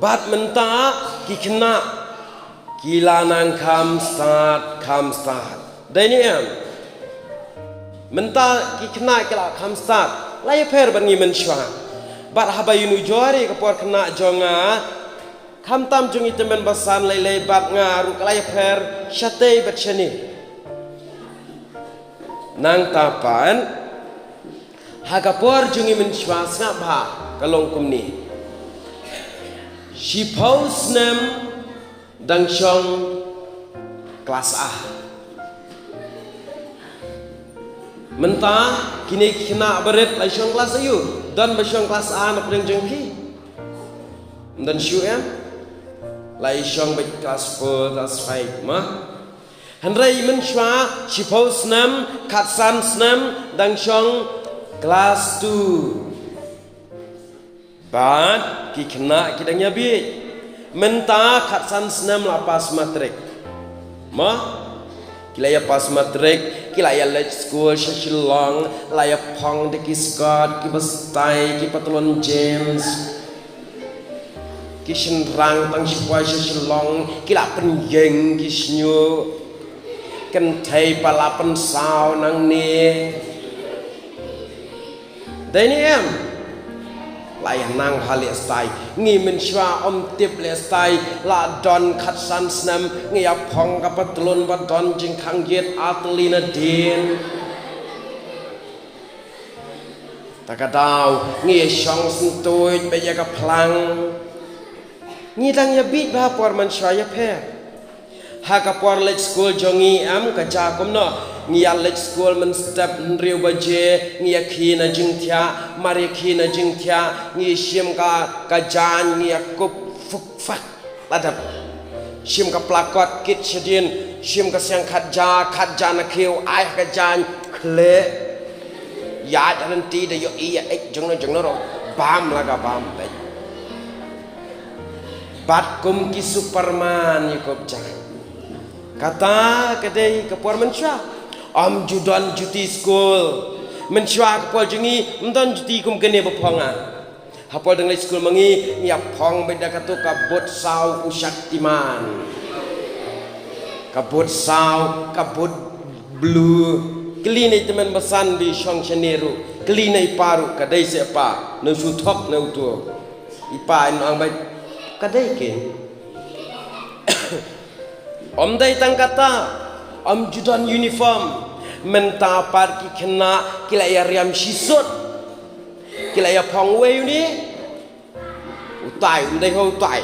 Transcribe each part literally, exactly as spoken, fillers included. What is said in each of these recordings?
Bad mynta ki khynnah ki la nang kham stad, kham stad. Dei ne em? Mynta ki khynnah ki la kham stad. La ïapher bad ngi mynshuwa. Bad haba ïanujor ïa ka por khynnah jong nga, khamtam jong i tymmen basan lei lei bad nga ruh ka la ïapher shatei bad shane. Nangta pat, ha ka por jong i mynshuwa sngap bha ka long kumne. Shiphew snem dang shong klas A. Mynta kine ki khynnah barit la shong klas A ïa u. Don ba shong klas A na pdeng jong phi? Ym don shuh em? La shong beit klas four, klas five ma. Hynrei mynshuwa shiphew snem, khatsan snem dang shong klas two. Bad ki khynnah ki dang ïa bieit. Mynta khatsan snem la pass matrik. Ma? Ki la ïa pass matrik, ki la ïa leit skul sha Shillong, la ïa phong da ki skirt, ki bastai, ki patlon jeans. Ki shynrang tang shu poi sha Shillong, ki la pynïeng ki shñiuh. Kynthei pat la pynsaw nangne. Dei ne em? La ïa nang ha leh stai. Ngi mynshuwa ym tip leh stai. La don khatsan snem ngi ïa phong ka patlun ba don jingkhang ïit ar tylli na dien. Ta ka daw ngi ïa shong syntuid bad ïa ka phlang. Ngi dang ïa bieit bha por mynshuwa ïapher. Ha ka por leit skul jong ngi em ka jia kumno. Ngi ïa leit skul mynstep hynriew baje, ngi ïa khie na jingthiah, mar ïa khie na jingthiah ngi ïa shim ka, ka jaiñ, ngi ïa kup fuk fak. La dep. Shim ka plakot kit shadien, shim ka siang khatja, khatja na khiew, ai ka jaiñ khleh. Ïaid ryntih da ïohi ïa ek jongno jongno ruh bam la ka bam beit. Bad kum ki Superman ïa kup jaiñ. Kata ka dei ka por mynshuwa. Ym ju don juti skul. Mynshuwa ka por jong ngi ym don juti kum kane ba phong nga. Ha por dang leit skul ma ngi, ngi ïa phong beit da kato ka boot saw u Shaktiman. Ka boot saw, ka boot blue. Kylli na i tymmen basan ba i shong shane ruh. Kylli na i pa ruh, ka dei se pa. Na shu thok na uto. I pa in ong beit, ka dei keiñ. Ym dei tang kata, ym ju don uniform. Mynta pat ki khynnah ki la ïa riam shisut. Ki la ïa phong uei une. Utai, ym dei ho utai.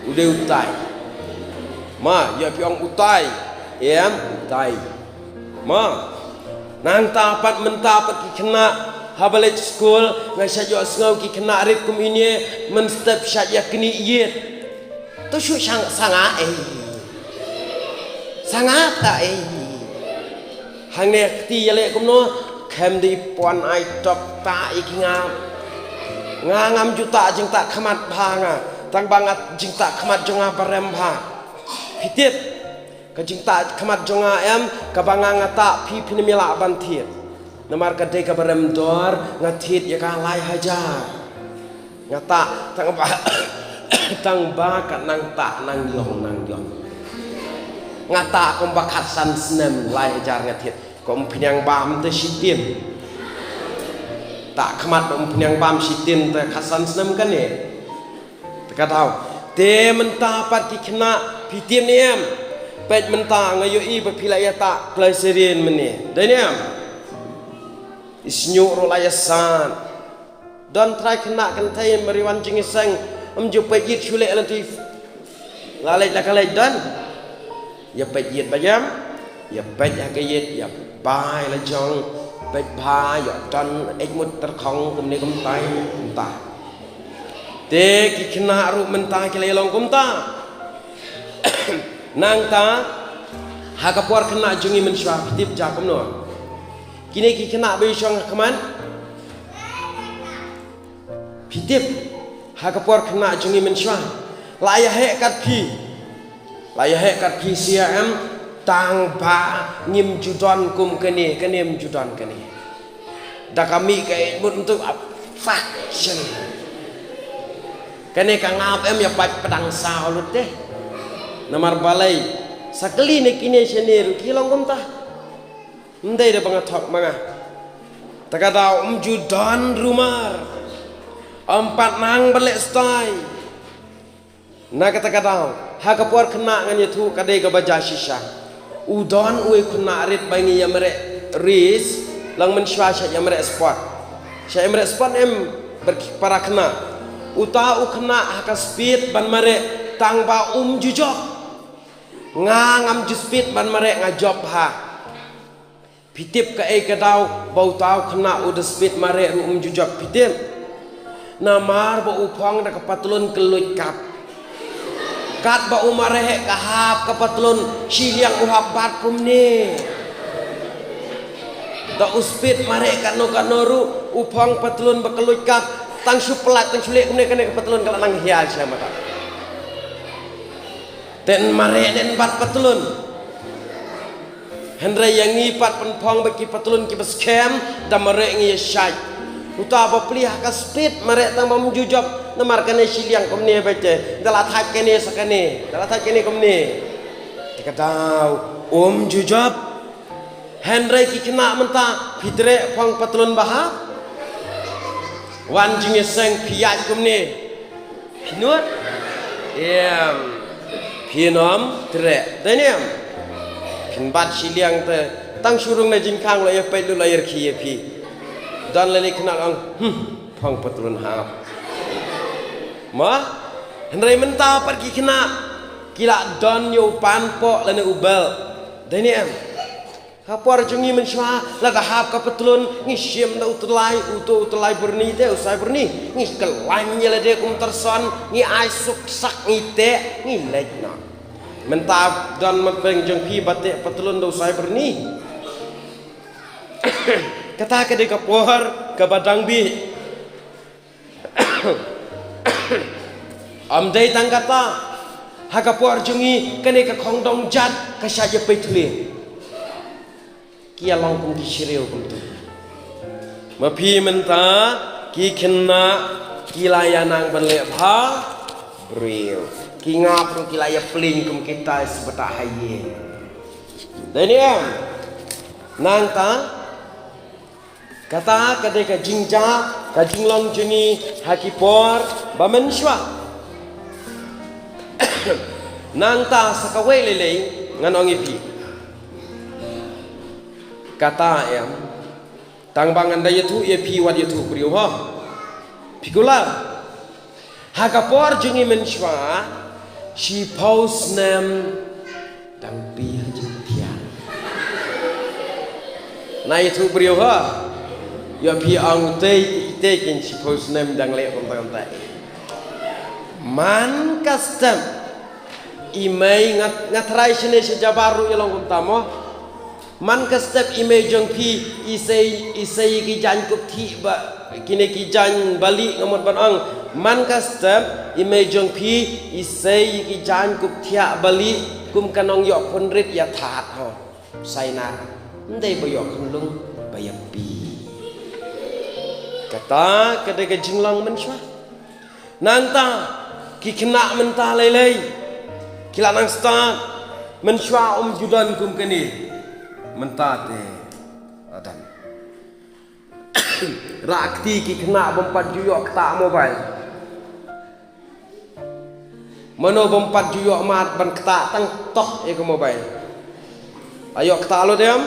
U dei utai. Ma, ïa phi ong utai. Em, utai. Ma. Nangta pat mynta pat ki khynnah haba leit skul, nga shait ïohsngew ki khynnah rit kum ine, mynstep shait ïa knieh ïit. To shu shang sanga ei. Sanga ta ei. Hangne kti ïa leh kumno, khem dei pon ai tok ta i ki nga. Nga ngam ju ta jingta khmat bha nga. Tang ba nga jingta khmat jong nga ba rem bha. Phi tip. Ka jingta khmat jong nga em, kaba nga nga ta phi phin ym lah ban thied. Namar ka dei kaba rem dor, nga thied ïa ka lai hajar. Nga ta, tang ba, tang ba ka nang ta, nang ïong, nang ïong. Nga ta kumba khatsan snem lai hajar nga thied. Ko ym pynïang bam te shitin. Ta khmat ym pynïang bam shitin te khatsan snem kane. Te ka daw. Te mynta pat ki khynnah phi tip ne em. Peit mynta nga ïohi ba phi la ïa ta kloi serien mynne. Dei ne em. I shñiuh ruh la ïa san. Don trai khynnah kynthei mari wan jingïaseng, ym ju peit ïit shu leh lynti. La leit la ka leit don. Ïa peit ïit ba ïam. Ïa peit ha ka ïit, ïa bai la jong. Peit bha, ïa don eit mut tyrkhong kumne kumtai kumta. Te ki khynnah ruh mynta ki la ïa long kumta. Nangta ha ka por khynnah jong ngi mynshuwa phi tip ja kumno. Kine ki khynnah ba ïa shong ha khmat. Phi tip, ha ka por khynnah jong ngi mynshuwa. La ïa heh kat phi. La ïa heh kat phi sia em, tang ba ngim ju don kum kane, kane ym ju don kane. Da ka mih ka eit mut ntu ap fak shen. Kane ka ngap em ïa pat pdang saw lut te. Namar balei, sa kali ne kine shane ruh ki long kumta. Ym dei da ba nga thok ma nga. Ta ka daw ym ju don rumar. Ym pat nang ban leh stai. Na kata ka daw, ha ka por khynnah ngan ïathuh ka dei kaba ja shisha. U don uwei u khynnah rit ba ngi ïa mareh race, lang mynshuwa sha ïa mareh sport. Sha ïa mareh sport em, bar ki para khynnah. Uta u khynnah ha ka speed ban mareh tang ba um ju jop. Nga ngam ju speed ban mareh, nga jop ha. Phi tip kaei ka daw ba uta u khynnah u da speed mareh ruh um ju jop, phi tip? Namar ba u phong da ka patlun ka luid kap. Katba u mareh ka hap ka patlun, shiliang u hap bat kumne. Da u speed mareh katno katno ruh, u phong patlun ba ka luid kap, tang shu pynlait, tang shu leh kumne, kane ka patlun ka la nang hiar sha mata. Te yn mareh ne yn bat patlun. Hynrei ïa ngi pat pynphong bad ki patlun kiba skhem, da mareh ngi ïa shait. Uta ba plie ha ka speed mareh tang ba um ju jop, namar kane shiliang kumne beit te. Da la thait kane sa kane, da la thait kane kumne. Te ka daw um ju jop. Hynrei ki khynnah mynta, phi treh phong patlun ba hap. Wan jingïaseng, phi ïaid kumne. Phi nud? Em. Phin ym treh. Dei ne em? Phin bat shiliang te. Tang shu rung na jingkhang la ïa peit lut, la ïa rkhie ïa phi. Don lane khynnah ong, hmm, phong patlun hap. Mo? Hynrei mynta pat ki khynnah ki la don ïa u pan poh lane u belt. Dei ne em? Ha por jong ngi mynshuwa, lada hap ka patlun, ngi shim da u tyllai, uto u tyllai burni te, u sai burni. Ngi khlaiñ ïa lade kum tyrson, ngi ai suk sak, ngi teh, ngi leit noh. Mynta don mat beng jong phi ba teh patlun da u sai burni. Kata ka dei ka por kaba dang bih. Ym dei tang kata, ha ka por jong ngi kane ka khongdong jat ka shah ïa peit thylliej. Ki ïa long kum ki shriew kumta. Ma phi mynta ki khynnah ki la ïa nang ban leh bha briew. Ki ngap ruh ki la ïa pling kum kita sbata ha ïing. Dei ne em? Nangta kata ka dei ka jingjia, ka jinglong jong ngi ha ki por ba mynshuwa. Nangta sa kawei lei lei ngan ong ïa phi. Kata em. Tang ba ngan da ïathuh ïa phi wat ïathuh briew ho. Phi kular. Ha ka por jong ngi mynshuwa, shiphew snem dang phi ha jingthiah. Nai ïathuh briew ha. Ïa phi ong tei tei kin shiphew snem dang leh kumta kumta. Man ka step i mei nga, nga tharai shane sha Jabar ruh ïa long kumta mo. Man ka step i mei jong phi i sei, i sei ki jaiñ kup thiah ba, kine ki jaiñ bali nga mut ban ong. Man ka step i mei jong phi i sei ki jaiñ kup thiah bali kum ka nongïoh khun rit ïa thad ho. Sainar. Ndei ba ïoh khunlung ba ïa pi. Kata ka dei ka jinglong mynshuwa. Nangta, ki khynnah mynta lei lei ki la nang stad, mynshuwa um ju don kum kane. Mynta te la don. Rah kti ki khynnah bym pat ju ïoh ktah mobile. Mano bym pat ju ïoh mad ban ktah tang tok ïa ka mobile. La ïoh ktah lut em?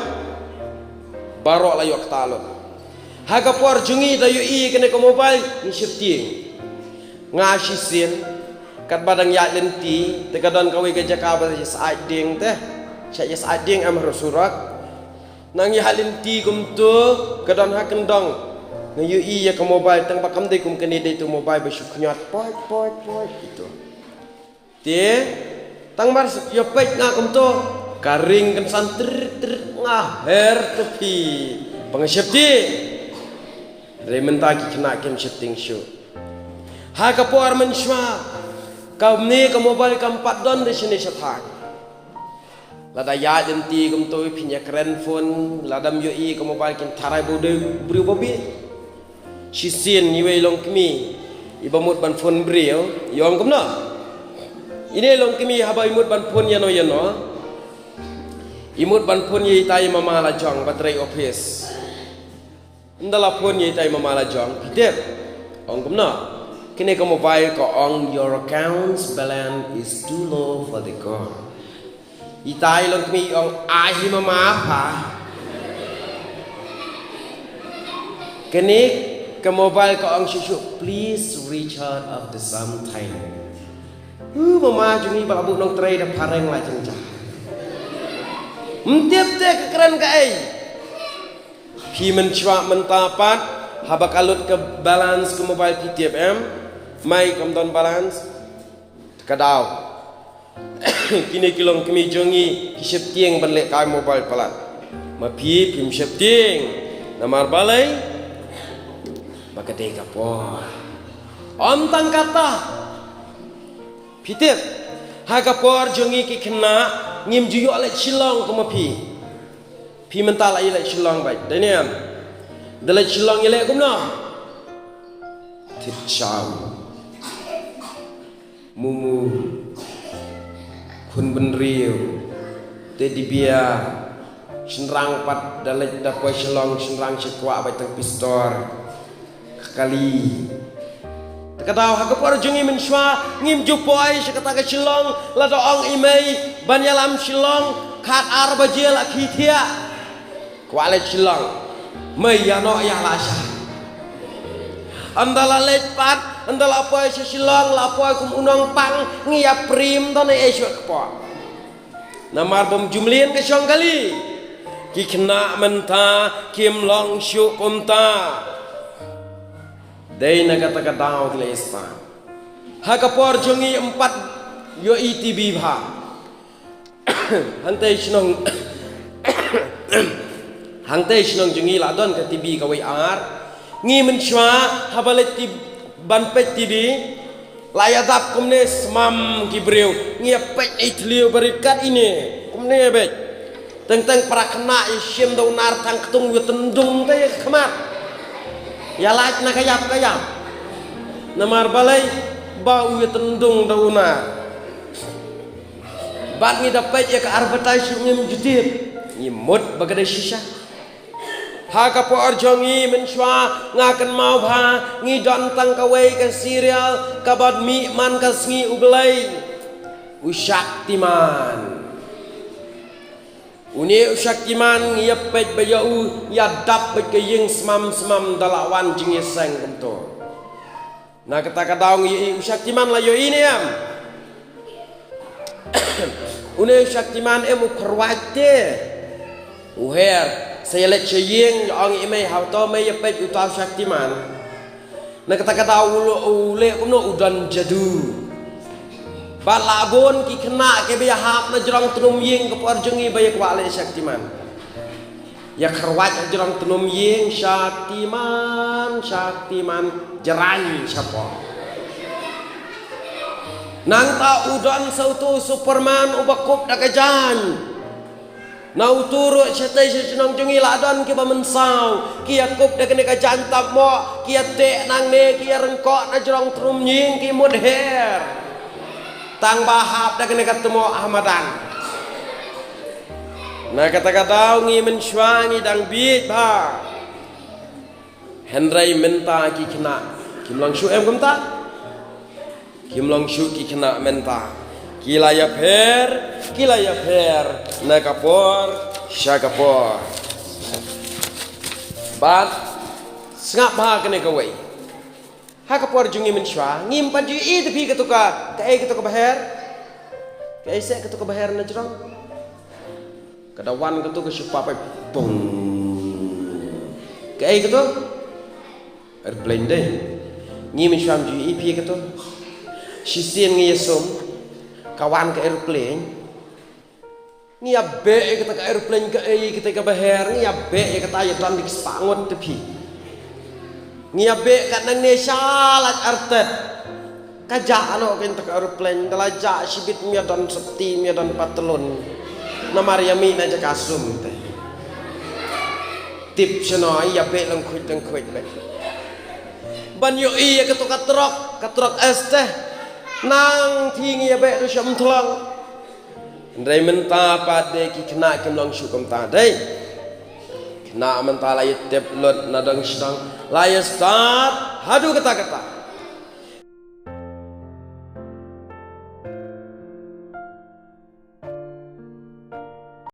Baroh la ïoh ktah lut. Ha ka por jong ngi da ïohi kane ka mobile ngi sheptieng. Nga shisien katba dang ïaid lynti te ka don kawei ka jaka ba sha Saidieng te. Sha Saidieng em ha Surok. Nang ïaid lynti kumto ka don ha kyndong. Nga ïohi ïa ka mobile tang ba kam dei kum kane, dei tu mobile ba shu khñiot poit poit poit ito. Te tang mar ïa peit nga kumto ka ring kynsan trit trit, nga her te phi. Ba nga sheptieng. Re mynta ki khynnah kim sheptieng shuh. Ha ka por mynshuwa kamne ka mobile kam pat don da shane sha thaiñ. Lada ïaid lynti kumto phin ïa kren phone, lada ym ïohi ka mobile kin tharai ba u dei briew ba bieit. Shisien iwei long kmie. Iba mut ban phone briew, i ong kumno? Ine long kmie haba i mut ban phone ïano ïano. I mut ban phone ïa ita i mama la jong ba trei office. Ynda la phone ïa ita i mama la jong, phi tip. Ong kumno? Kane ka mobile ka ong, "Your account's balance is too low for the call." Ita i long kmie i ong, "Ai hi mama pha." Kane ka mobile ka ong shuh shuh, "Please reach out after some time." Uh, mama jong ngi ba la buh nongtrei da phareng la jynjar. Ym tip te ka kren kaei. Phi mynshuwa mynta pat, haba ka lut ka balance ka mobile, phi tip em? Mai kam don balance. Ka daw. Kine ki long kmie jong ngi ki sheptieng ban leh kai mobile palat. Ma phi phim sheptieng. Namar balei? Ba ka dei ka por. Ym tang kata. Phi tip, ha ka por jong ngi ki khynnah, ngim ju ïoh leit Shillong kum ma phi. Phi mynta la ïa leit Shillong beit, dei ne em? Da leit Shillong ïa leh kumno? Thied shaw, mumu, khun bynriew, teddy bear. Shynrang pat da leit da poi Shillong, shynrang sha kwah beit tang pistol, kali. Te ka daw ha ka por jong ngi mynshuwa, ngim ju poi sha kata ka Shillong, lada ong i mei ban ïalam Shillong, khat ar baje la khie thiah. Kwah leit Shillong. Mei ïa noh ïa la sha. Ynda la leit pat, ynda la poi sha Shillong, la poi kum u nongpang, ngi ïa prim don ei shuh ka por. Namar bym ju mlien ka shong kali. Ki khynnah mynta kim long shuh kumta. Dei na kata ka daw ki la ïa spa. Ha ka por jong ngi ym pat ïohi TV bha. Hangtei shnong, hangtei shnong jong ngi la don ka TV kawei ar. Ngi mynshuwa haba leit ti-, ban peit TV, la ïa dap kumne smam ki briew. Ngi ïa peit na i thliew barit kat ine, kumne beit. Teng teng para khynnah ïa shim da u nar tang ktung, ïa tyndung te ïa khmat. Ïa lait na ka ïap ka ïap. Namar balei? Ba u ïa tyndung da u nar. Bad ngi da peit ïa ka advertise, ngim ju tip. Ngi mut ba ka dei shisha. Ha ka por jong ngi mynshuwa, nga kynmaw bha, ngi don tang kawei ka serial kaba mih man ka sngi U Blei. U Shaktiman. Une u Shaktiman ngi ïa peit ba ïa u ïa dap beit ka ïing smam smam da la wan jingïaseng kumto. Na kata ka daw ngi ïohi u Shaktiman la ïohi ne em? Une u Shaktiman em u kyrwat te. U her, sa ïa leit sha ïing, ïa ong i mei, hato mei ïa peit uta u Shaktiman. Na kata ka daw u leh, u leh kumno, u don jadu. Bad la bun ki khynnah kiba ïa hap na jrong tnum ïing ka por jong ngi ba ïa kwah leh Shaktiman. Ïa kyrwat na jrong tnum ïing, Shaktiman, Shaktiman, jrang shapoh. Nangta u don sa utu u Superman uba kup da ka jaiñ. Na utu ruh shatei sha shnong jong ngi la don kiba mynsaw, ki ïa kup da kane ka jaiñ tap mo, ki ïa teh nangne, ki ïa ryngkoh na jrong tnum ïing, ki mut her. Tang ba hap da kane ka tmoh ha madan. Na kata ka daw ngi mynshuwa ngi dang bieit bha. Hynrei mynta ki khynnah kim long shuh em kumta. Kim long shuh ki khynnah mynta. Ki la ïapher, ki la ïapher na ka por sha ka por. Bad sngap bha kane kawei. Ha ka por jong ngi mynshuwa, ngim pat ju ïohi te phi kato ka, kaei kato kaba her? Kaei seh kato kaba her na jrong? Ka da wan kato ka shu pap, pap, bong. Kaei kato? Aeroplane dei. Ngi mynshuwa ym ju ïohi phi kato. Shisien ngi ïasum ka wan ka aeroplane. Ngi ïa beh ïa kata ka aeroplane, kaei kata kaba her, ngi ïa beh ïa kata, ïa don da ki spah ngut te phi. Ngi ïa beh kat nangne sha lait artet. Ka jah noh kata ka aeroplane, da la jah shibit, ym ïa don safety, ym ïa don patlun. Namar ïa mih na jaka sum te. Tip shano, ïa beh lyngkhuid lyngkhuid beit. Ban ïohi ïa kato ka trok. Ka trok este. Nang thi ngi ïa beh tu sham thlong. Hynrei mynta pat de ki khynnah kim long shuh kumta dei. Khynnah mynta la ïa tip lut na dong sdang. La ïa start haduh katta katta.